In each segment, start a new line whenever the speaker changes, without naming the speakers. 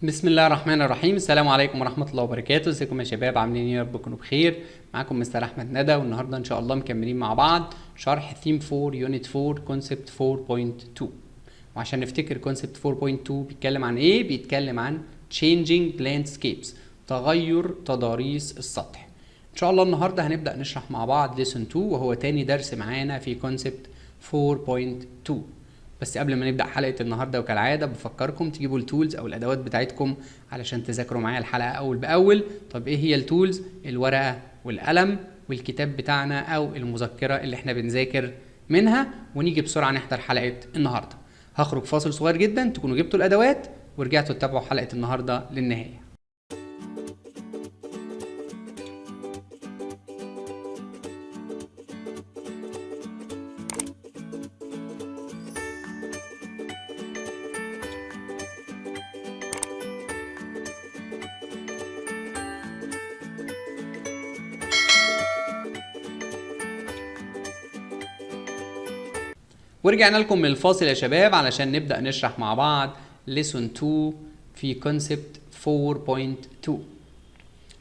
بسم الله الرحمن الرحيم. السلام عليكم ورحمة الله وبركاته. ازيكم يا شباب، عاملين ايه؟ يا رب تكونوا بخير. معاكم مستر احمد ندى، والنهارده ان شاء الله مكملين مع بعض شرح ثيم 4 unit 4 concept 4.2. وعشان نفتكر concept 4.2 بيتكلم عن ايه؟ بيتكلم عن changing landscapes، تغير تضاريس السطح. ان شاء الله النهارده هنبدأ نشرح مع بعض lesson 2، وهو تاني درس معانا في concept 4.2. بس قبل ما نبدا حلقة النهارده، وكالعادة بفكركم تجيبوا ال tools او الادوات بتاعتكم علشان تذاكروا معايا الحلقة اول باول. طب ايه هي ال tools؟ الورقة والقلم والكتاب بتاعنا او المذكرة اللي احنا بنذاكر منها. ونيجي بسرعة نحضر حلقة النهارده. هخرج فاصل صغير جدا، تكونوا جبتوا الادوات ورجعتوا تتابعوا حلقة النهارده للنهايه. ورجعنا لكم من الفاصل يا شباب علشان نبدأ نشرح مع بعض lesson 2 في concept 4.2.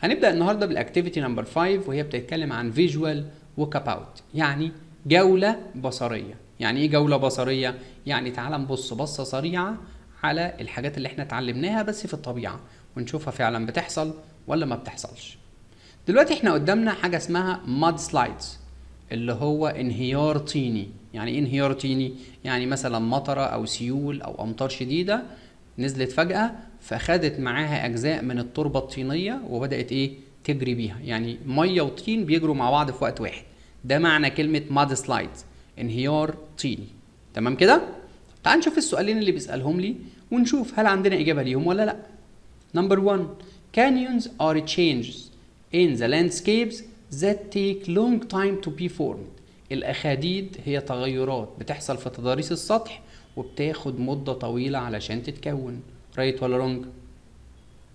هنبدأ النهاردة بال activity number 5، وهي بتتكلم عن visual walkabout، يعني جولة بصرية. يعني ايه جولة بصرية؟ يعني تعال نبص بصة سريعة على الحاجات اللي احنا اتعلمناها بس في الطبيعة، ونشوفها فعلا بتحصل ولا ما بتحصلش. دلوقتي احنا قدامنا حاجة اسمها mud slides، اللي هو انهيار طيني. يعني ايه انهيار طيني؟ يعني مثلا مطرة او سيول او امطار شديدة نزلت فجأة، فخدت معاها اجزاء من التربة الطينية وبدأت ايه؟ تجري بيها. يعني مية وطين بيجروا مع بعض في وقت واحد. ده معنى كلمة mud slides، انهيار طيني. تمام كده؟ تعال نشوف السؤالين اللي بيسألهم لي ونشوف هل عندنا إجابة ليهم ولا لا. Number 1، canyons are changes in the landscapes that take long time to be formed. الأخاديد هي تغيرات بتحصل في تضاريس السطح وبتاخد مدة طويلة علشان تتكون. right ولا wrong؟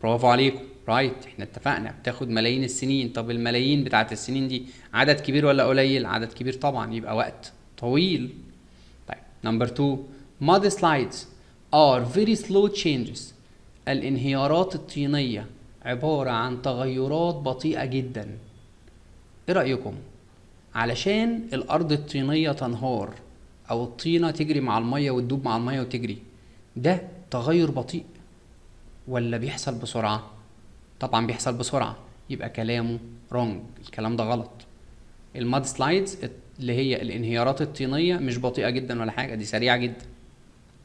برافو عليكم، right. احنا اتفقنا بتاخد ملايين السنين. طب الملايين بتاعت السنين دي عدد كبير ولا قليل؟ عدد كبير طبعا، يبقى وقت طويل. طيب number 2، mud slides are very slow changes. الانهيارات الطينية عبارة عن تغيرات بطيئة جدا. ايه رأيكم؟ علشان الأرض الطينية تنهار أو الطينة تجري مع المية وتدوب مع المية وتجري، ده تغير بطيء ولا بيحصل بسرعة؟ طبعا بيحصل بسرعة، يبقى كلامه wrong، الكلام ده غلط. ال mud slides اللي هي الانهيارات الطينية مش بطيئة جدا ولا حاجة، دي سريعة جدا.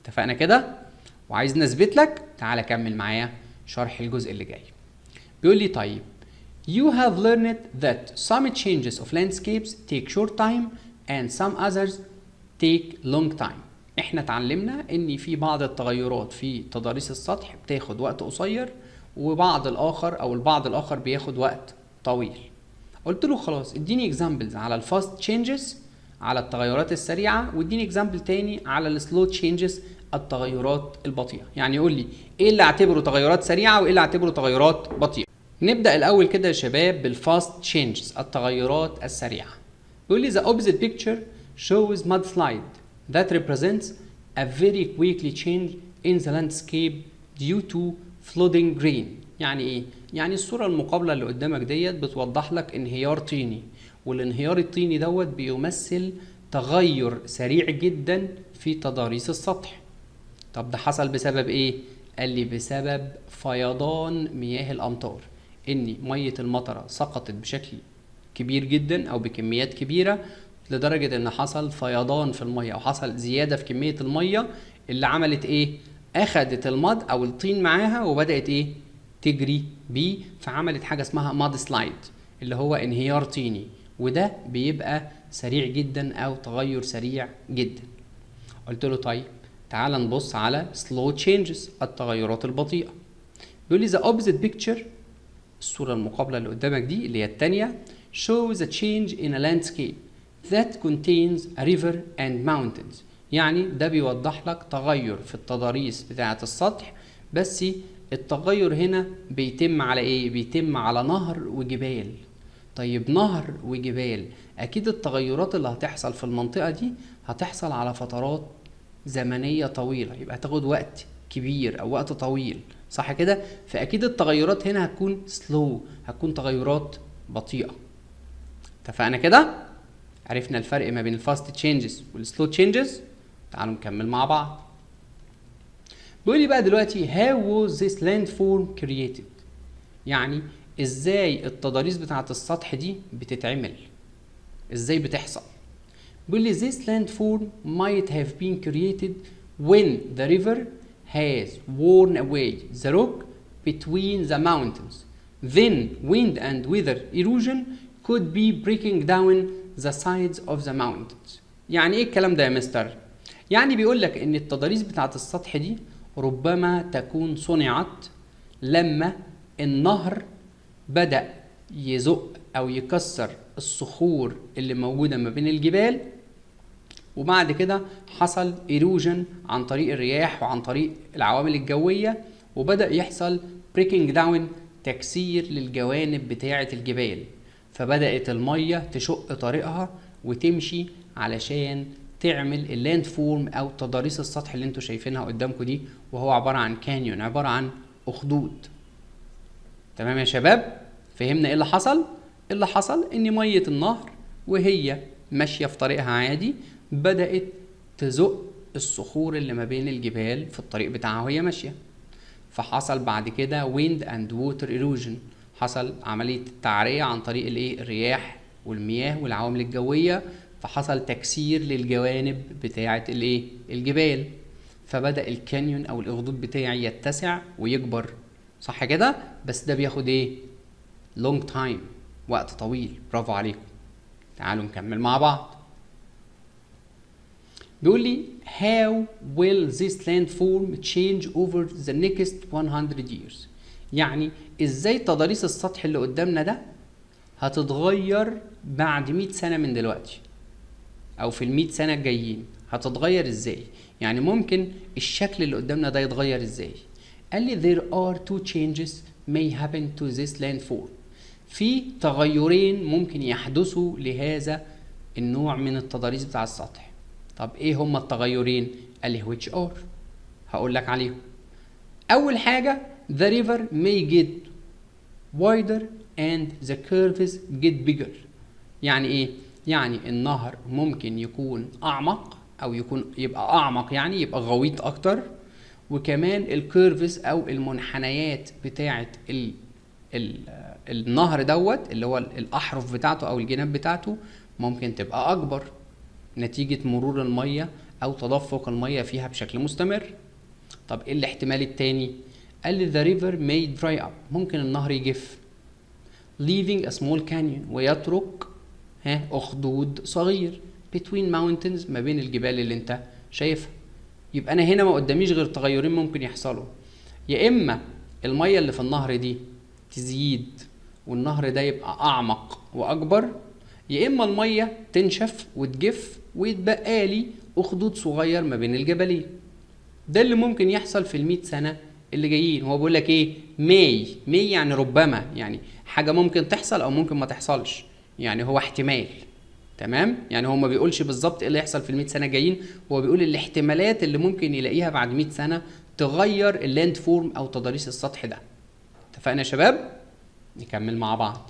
اتفقنا كده؟ وعايز نثبت لك، تعالى كمل معايا شرح الجزء اللي جاي. بيقول لي طيب You have learned that some changes of landscapes take short time and some others take long time. احنا اتعلمنا ان في بعض التغيرات في تضاريس السطح بتاخد وقت قصير، وبعض الاخر او البعض الاخر بياخد وقت طويل. قلت له خلاص اديني examples على ال fast changes، على التغيرات السريعة، واديني example تاني على ال slow changes، التغيرات البطيئة. يعني يقول لي ايه اللي اعتبره تغيرات سريعة وايه اللي اعتبره تغيرات بطيئة. نبدأ الأول كده يا شباب بال fast changes، التغيرات السريعة. بيقول لي the opposite picture shows mudslide that represents a very quickly change in the landscape due to flooding rain. يعني ايه؟ يعني الصورة المقابلة اللي قدامك ديت بتوضح لك انهيار طيني، والانهيار الطيني دوت بيمثل تغير سريع جدا في تضاريس السطح. طب ده حصل بسبب ايه؟ قال لي بسبب فيضان مياه الأمطار، ان مية المطره سقطت بشكل كبير جدا او بكميات كبيرة لدرجة ان حصل فيضان في المية او حصل زيادة في كمية المية اللي عملت ايه؟ اخدت ال mud او الطين معاها وبدات ايه؟ تجري بيه، فعملت حاجة اسمها mud slide اللي هو انهيار طيني، وده بيبقى سريع جدا او تغير سريع جدا. قلت له طيب تعال نبص على slow changes، التغيرات البطيئة. بيقول لي the opposite picture، الصورة المقابلة اللي قدامك دي اللي هي التانية، shows a change in a landscape that contains a river and mountains. يعني ده بيوضح لك تغير في التضاريس بتاعة السطح، بس التغير هنا بيتم على ايه؟ بيتم على نهر وجبال. طيب نهر وجبال، اكيد التغيرات اللي هتحصل في المنطقة دي هتحصل على فترات زمنية طويلة، يبقى هتاخد وقت كبير او وقت طويل، صح كده؟ فاكيد التغيرات هنا هتكون slow، هتكون تغيرات بطيئه. اتفقنا كده؟ عرفنا الفرق ما بين ال fast changes وال slow changes. تعالوا نكمل مع بعض. بيقول لي بقى دلوقتي how was this landform created؟ يعني ازاي التضاريس بتاعت السطح دي بتتعمل، ازاي بتحصل؟ بيقول لي this landform might have been created when the river has worn away the rock between the mountains. Then wind and weather erosion could be breaking down the sides of the mountains. يعني ايه الكلام ده يا مستر؟ يعني بيقول لك ان التضاريس بتاعت السطح دي ربما تكون صنعت لما النهر بدأ يزق او يكسر الصخور اللي موجودة ما بين الجبال، وبعد كده حصل erosion عن طريق الرياح وعن طريق العوامل الجوية، وبدأ يحصل breaking down، تكسير للجوانب بتاعة الجبال، فبدأت المية تشق طريقها وتمشي علشان تعمل ال landform او تضاريس السطح اللي انتوا شايفينها قدامكم دي، وهو عبارة عن canyon، عبارة عن اخدود. تمام يا شباب؟ فهمنا ايه اللي حصل؟ اللي حصل ان مية النهر وهي ماشية في طريقها عادي بدأت تزق الصخور اللي ما بين الجبال في الطريق بتاعها وهي ماشية، فحصل بعد كده wind and water erosion، حصل عملية التعرية عن طريق الايه؟ الرياح والمياه والعوامل الجوية، فحصل تكسير للجوانب بتاعة الايه؟ الجبال، فبدأ ال canyon او الاخدود بتاعي يتسع ويكبر، صح كده؟ بس ده بياخد ايه؟ long time، وقت طويل. برافو عليكم. تعالوا نكمل مع بعض. بيقول لي how will this landform change over the next 100 years؟ يعني ازاي تضاريس السطح اللي قدامنا ده هتتغير بعد 100 سنة من دلوقتي، او في ال 100 سنة الجايين هتتغير ازاي؟ يعني ممكن الشكل اللي قدامنا ده يتغير ازاي؟ قال لي there are two changes may happen to this landform. في تغيرين ممكن يحدثوا لهذا النوع من التضاريس بتاع السطح. طب ايه هما التغيرين؟ قال لي which are، هقول لك عليهم. اول حاجة the river may get wider and the curves get bigger. يعني ايه؟ يعني النهر ممكن يكون اعمق، او يكون يبقى اعمق، يعني يبقى غويط اكتر، وكمان ال curves او المنحنيات بتاعه ال النهر دوت اللي هو الاحرف بتاعته او الجناب بتاعته ممكن تبقى اكبر نتيجة مرور المية او تدفق المية فيها بشكل مستمر. طب ايه الاحتمال التاني؟ قال لي the river may dry up، ممكن النهر يجف، leaving a small canyon، ويترك اخدود صغير between mountains، ما بين الجبال اللي انت شايفها. يبقى انا هنا ما قداميش غير تغيرين ممكن يحصلوا، يا اما المية اللي في النهر دي تزيد والنهر ده يبقى اعمق واكبر، يا اما المية تنشف وتجف ويتبقى لي اخدود صغير ما بين الجبلين. ده اللي ممكن يحصل في ال100 سنة اللي جايين. هو بيقول لك ايه؟ may، may يعني ربما، يعني حاجة ممكن تحصل او ممكن ما تحصلش، يعني هو احتمال. تمام؟ يعني هو ما بيقولش بالظبط ايه اللي يحصل في ال100 سنة الجايين، هو بيقول الاحتمالات اللي ممكن يلاقيها بعد 100 سنة تغير ال landform او تضاريس السطح ده. اتفقنا يا شباب؟ نكمل مع بعض.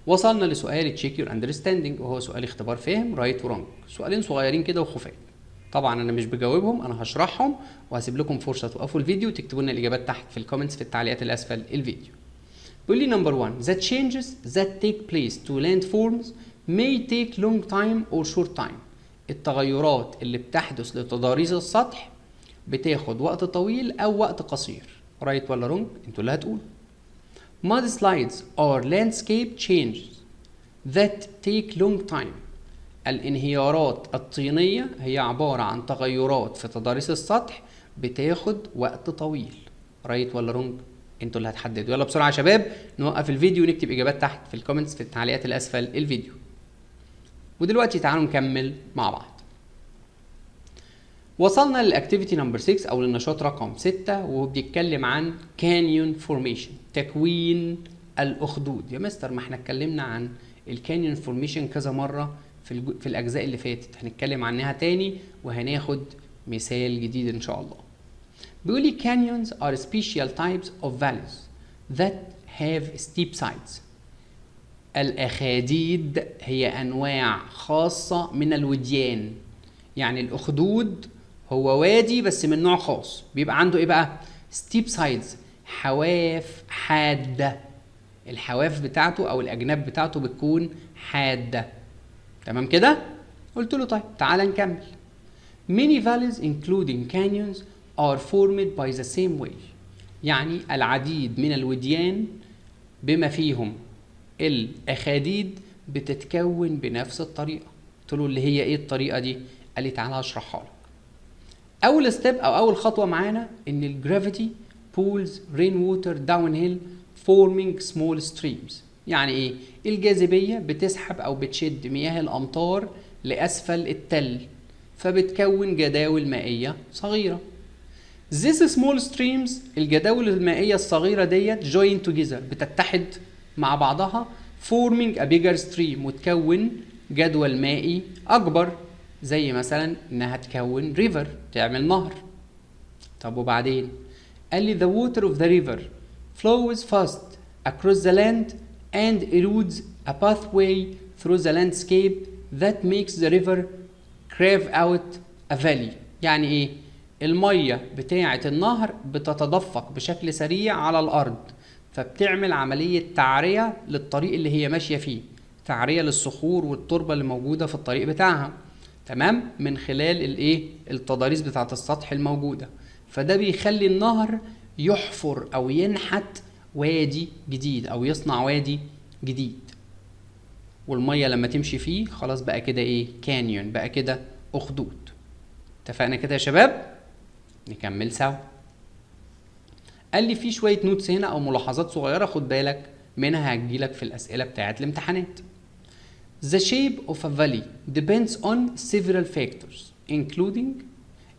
وصلنا لسؤال check your understanding، وهو سؤال اختبار فهم right و wrong، سؤالين صغيرين كده وخفاف. طبعا انا مش بجاوبهم، انا هشرحهم وهسيب لكم فرصة توقفوا الفيديو وتكتبوا لنا الاجابات تحت في ال comments في التعليقات اللي اسفل الفيديو. بيقول لي number 1، the changes that take place to landforms may take long time or short time. التغيرات اللي بتحدث لتضاريس السطح بتاخد وقت طويل او وقت قصير. right ولا wrong؟ انتوا اللي هتقولوا. mudslides are landscape changes that take long time. الانهيارات الطينية هي عبارة عن تغيرات في تضاريس السطح بتاخد وقت طويل. right ولا wrong؟ انتوا اللي هتحددوا. يلا بسرعة يا شباب نوقف الفيديو ونكتب اجابات تحت في ال comments في التعليقات اللي اسفل الفيديو. ودلوقتي تعالوا نكمل مع بعض. وصلنا لل activity number 6 او للنشاط رقم 6، وهو بيتكلم عن canyon formation، تكوين الاخدود. يا مستر ما احنا اتكلمنا عن ال canyon formation كذا مرة في الاجزاء اللي فاتت، هنتكلم عنها تاني وهناخد مثال جديد ان شاء الله. بيقول لي canyons are special types of valleys that have steep sides. الأخاديد هي أنواع خاصة من الوديان. يعني الأخدود هو وادي بس من نوع خاص، بيبقى عنده إيه بقى؟ steep sides، حواف حادة. الحواف بتاعته أو الأجناب بتاعته بتكون حادة. تمام كده؟ قلت له طيب تعالى نكمل. Many valleys including canyons are formed by the same way. يعني العديد من الوديان بما فيهم الأخاديد بتتكون بنفس الطريقة. قلت له اللي هي ايه الطريقة دي؟ قال لي تعالى اشرحها لك. أول step أو أول خطوة معانا إن ال gravity pulls rainwater downhill forming small streams. يعني ايه؟ الجاذبية بتسحب أو بتشد مياه الأمطار لأسفل التل، فبتكون جداول مائية صغيرة. These small streams، الجداول المائية الصغيرة ديت، join together، بتتحد مع بعضها، forming a bigger stream، وتكون جدول مائي أكبر، زي مثلا إنها تكون river، تعمل نهر. طب وبعدين؟ قال لي the water of the river flows fast across the land and erodes a pathway through the landscape that makes the river carve out a valley. يعني ايه؟ المية بتاعة النهر بتتدفق بشكل سريع على الأرض، فبتعمل عملية تعرية للطريق اللي هي ماشية فيه، تعرية للصخور والتربة اللي موجودة في الطريق بتاعها، تمام، من خلال الايه؟ التضاريس بتاعة السطح الموجودة. فده بيخلي النهر يحفر او ينحت وادي جديد او يصنع وادي جديد، والمية لما تمشي فيه خلاص بقى كده ايه؟ canyon، بقى كده اخدود. اتفقنا كده يا شباب؟ نكمل سوا. قال لي في شوية notes هنا او ملاحظات صغيرة خد بالك منها، هتجيلك في الاسئلة بتاعت الامتحانات. The shape of a valley depends on several factors including،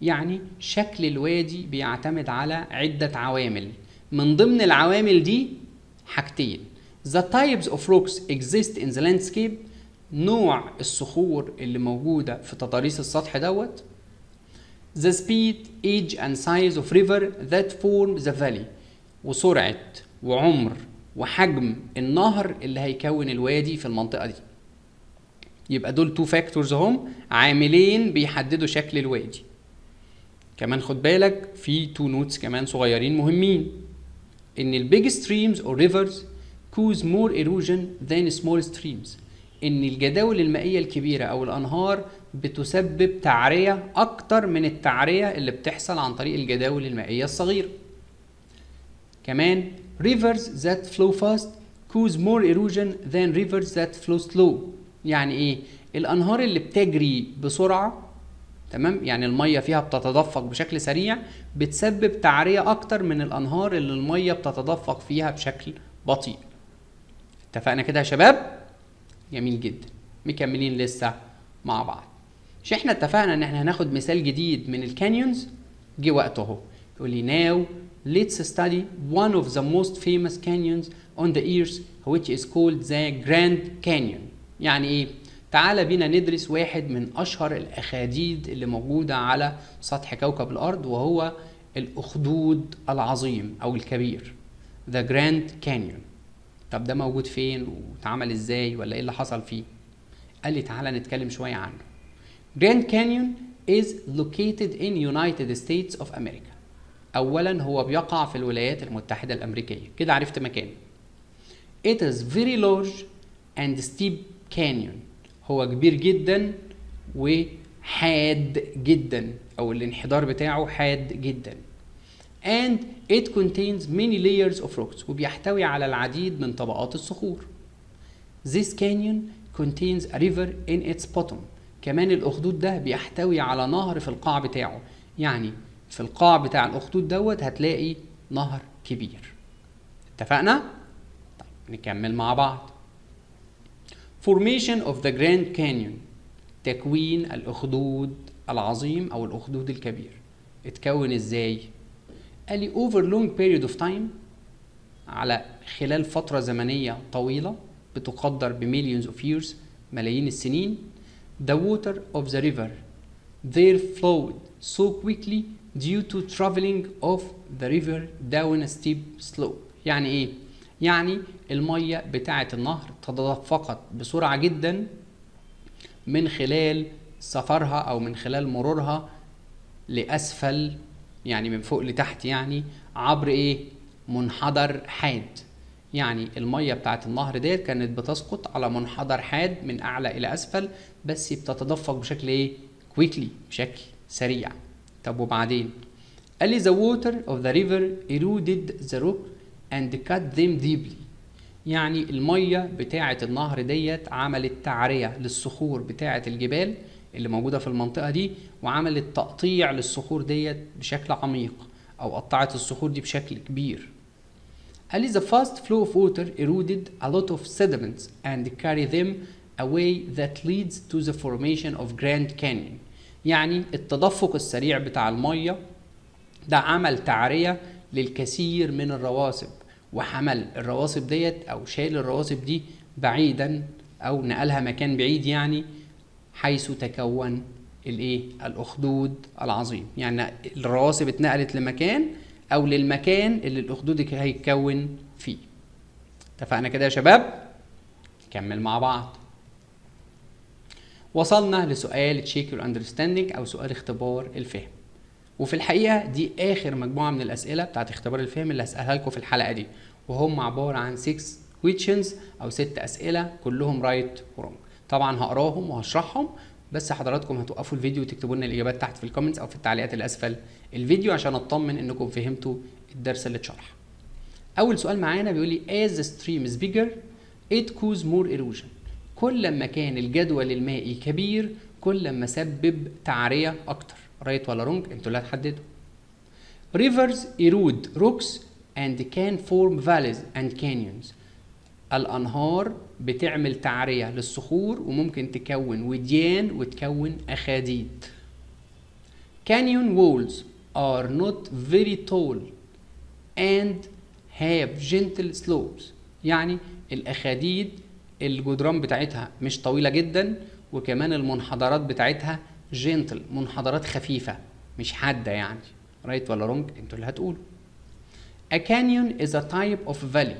يعني شكل الوادي بيعتمد على عدة عوامل، من ضمن العوامل دي حاجتين: The types of rocks exist in the landscape، نوع الصخور اللي موجودة في تضاريس السطح دوت، The speed, age and size of river that form the valley، وسرعة وعمر وحجم النهر اللي هيكون الوادي في المنطقة دي. يبقى دول two factors هم عاملين بيحددوا شكل الوادي. كمان خد بالك في two notes كمان صغيرين مهمين، ان ال big streams or rivers cause more erosion than small streams، ان الجداول المائية الكبيرة او الانهار بتسبب تعرية اكتر من التعرية اللي بتحصل عن طريق الجداول المائية الصغيرة. كمان rivers that flow fast cause more erosion than rivers that flow slow. يعني ايه؟ الانهار اللي بتجري بسرعة، تمام، يعني المية فيها بتتدفق بشكل سريع، بتسبب تعرية اكتر من الانهار اللي المية بتتدفق فيها بشكل بطيء. اتفقنا كده يا شباب؟ جميل جدا. مكملين لسه مع بعض. مش احنا اتفقنا ان احنا هناخد مثال جديد من ال canyons؟ جه وقته اهو. يقول لي now let's study one of the most famous canyons on the earth which is called the Grand Canyon. يعني ايه؟ تعال بينا ندرس واحد من اشهر الاخاديد اللي موجودة على سطح كوكب الارض، وهو الاخدود العظيم او الكبير، The Grand Canyon. طب ده موجود فين واتعمل ازاي ولا ايه اللي حصل فيه؟ قال لي تعالى نتكلم شوية عنه. Grand Canyon is located in United States of America. أولا هو بيقع في الولايات المتحدة الأمريكية، كده عرفت مكانه. It is very large and steep canyon. هو كبير جدا وحاد جدا، أو الانحدار بتاعه حاد جدا. And it contains many layers of rocks، وبيحتوي على العديد من طبقات الصخور. This canyon contains a river in its bottom. كمان الأخدود ده بيحتوي على نهر في القاع بتاعه، يعني في القاع بتاع الأخدود دوت هتلاقي نهر كبير. اتفقنا؟ طيب نكمل مع بعض. Formation of the Grand Canyon، تكوين الأخدود العظيم أو الأخدود الكبير، اتكون ازاي؟ قال لي over long period of time، على خلال فترة زمنية طويلة بتقدر ب millions of years، ملايين السنين، the water of the river there flowed so quickly due to traveling of the river down a steep slope. يعني ايه؟ يعني المية بتاعة النهر تدفقت بسرعة جدا من خلال سفرها او من خلال مرورها لاسفل، يعني من فوق لتحت، يعني عبر ايه؟ منحدر حاد. يعني المية بتاعت النهر ديت كانت بتسقط على منحدر حاد من اعلى الى اسفل، بس بتتدفق بشكل ايه؟ quickly، بشكل سريع. طب وبعدين؟ قال لي the water of the river eroded the rock and cut them deeply. يعني المية بتاعة النهر ديت عملت تعرية للصخور بتاعة الجبال اللي موجودة في المنطقة دي، وعملت تقطيع للصخور ديت بشكل عميق، أو قطعت الصخور دي بشكل كبير. قال لي the fast flow of water eroded a lot of sediments and carry them away that leads to the formation of Grand Canyon. يعني التدفق السريع بتاع المية ده عمل تعرية للكثير من الرواسب، وحمل الرواسب ديت او شال الرواسب دي بعيدا او نقلها مكان بعيد، يعني حيث تكون الايه؟ الاخدود العظيم. يعني الرواسب اتنقلت لمكان او للمكان اللي الاخدود هيتكون فيه. اتفقنا كده يا شباب؟ نكمل مع بعض. وصلنا لسؤال check your understanding او سؤال اختبار الفهم، وفي الحقيقة دي اخر مجموعة من الاسئلة بتاعت اختبار الفهم اللي هسالها لكم في الحلقة دي، وهم عبارة عن 6 questions او 6 اسئلة كلهم right و wrong. طبعا هقراهم وهشرحهم، بس حضراتكم هتوقفوا الفيديو وتكتبوا لنا الاجابات تحت في ال comments او في التعليقات اللي اسفل الفيديو عشان اطمن انكم فهمتوا الدرس اللي اتشرح. اول سؤال معانا بيقول لي as the stream is bigger it cause more erosion. كل ما كان الجدول المائي كبير كل ما سبب تعرية اكتر. right ولا wrong؟ انتوا اللي هتحددوا. rivers erode rocks and can form valleys and canyons. الانهار بتعمل تعرية للصخور وممكن تكون وديان وتكون اخاديد. canyon walls are not very tall and have gentle slopes. يعني الاخاديد الجدران بتاعتها مش طويلة جدا، وكمان المنحدرات بتاعتها gentle، منحدرات خفيفة مش حادة يعني. right ولا wrong؟ انتوا اللي هتقولوا. A canyon is a type of valley.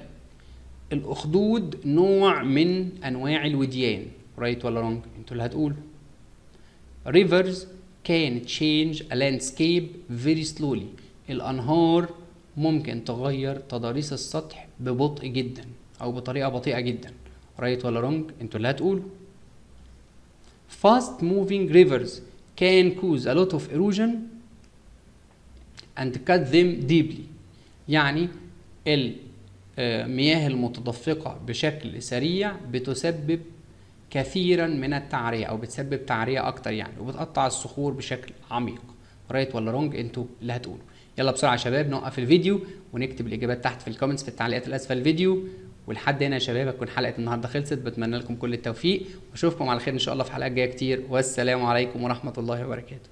الأخدود نوع من أنواع الوديان. right ولا wrong؟ انتوا اللي هتقولوا. Rivers can change a landscape very slowly. الأنهار ممكن تغير تضاريس السطح ببطء جدا أو بطريقة بطيئة جدا. right ولا wrong؟ انتوا اللي هتقولوا. Fast moving rivers can cause a lot of erosion and cut them deeply. يعني المياه المتدفقة بشكل سريع بتسبب كثيرا من التعرية او بتسبب تعرية اكتر يعني، وبتقطع الصخور بشكل عميق. right ولا wrong؟ انتوا اللي هتقولوا. يلا بسرعة يا شباب نوقف الفيديو ونكتب الاجابات تحت في ال comments في التعليقات الاسفل الفيديو. ولحد هنا يا شباب هتكون حلقة النهارده خلصت. بتمنى لكم كل التوفيق واشوفكم على خير ان شاء الله في حلقات جاية كتير، والسلام عليكم ورحمة الله وبركاته.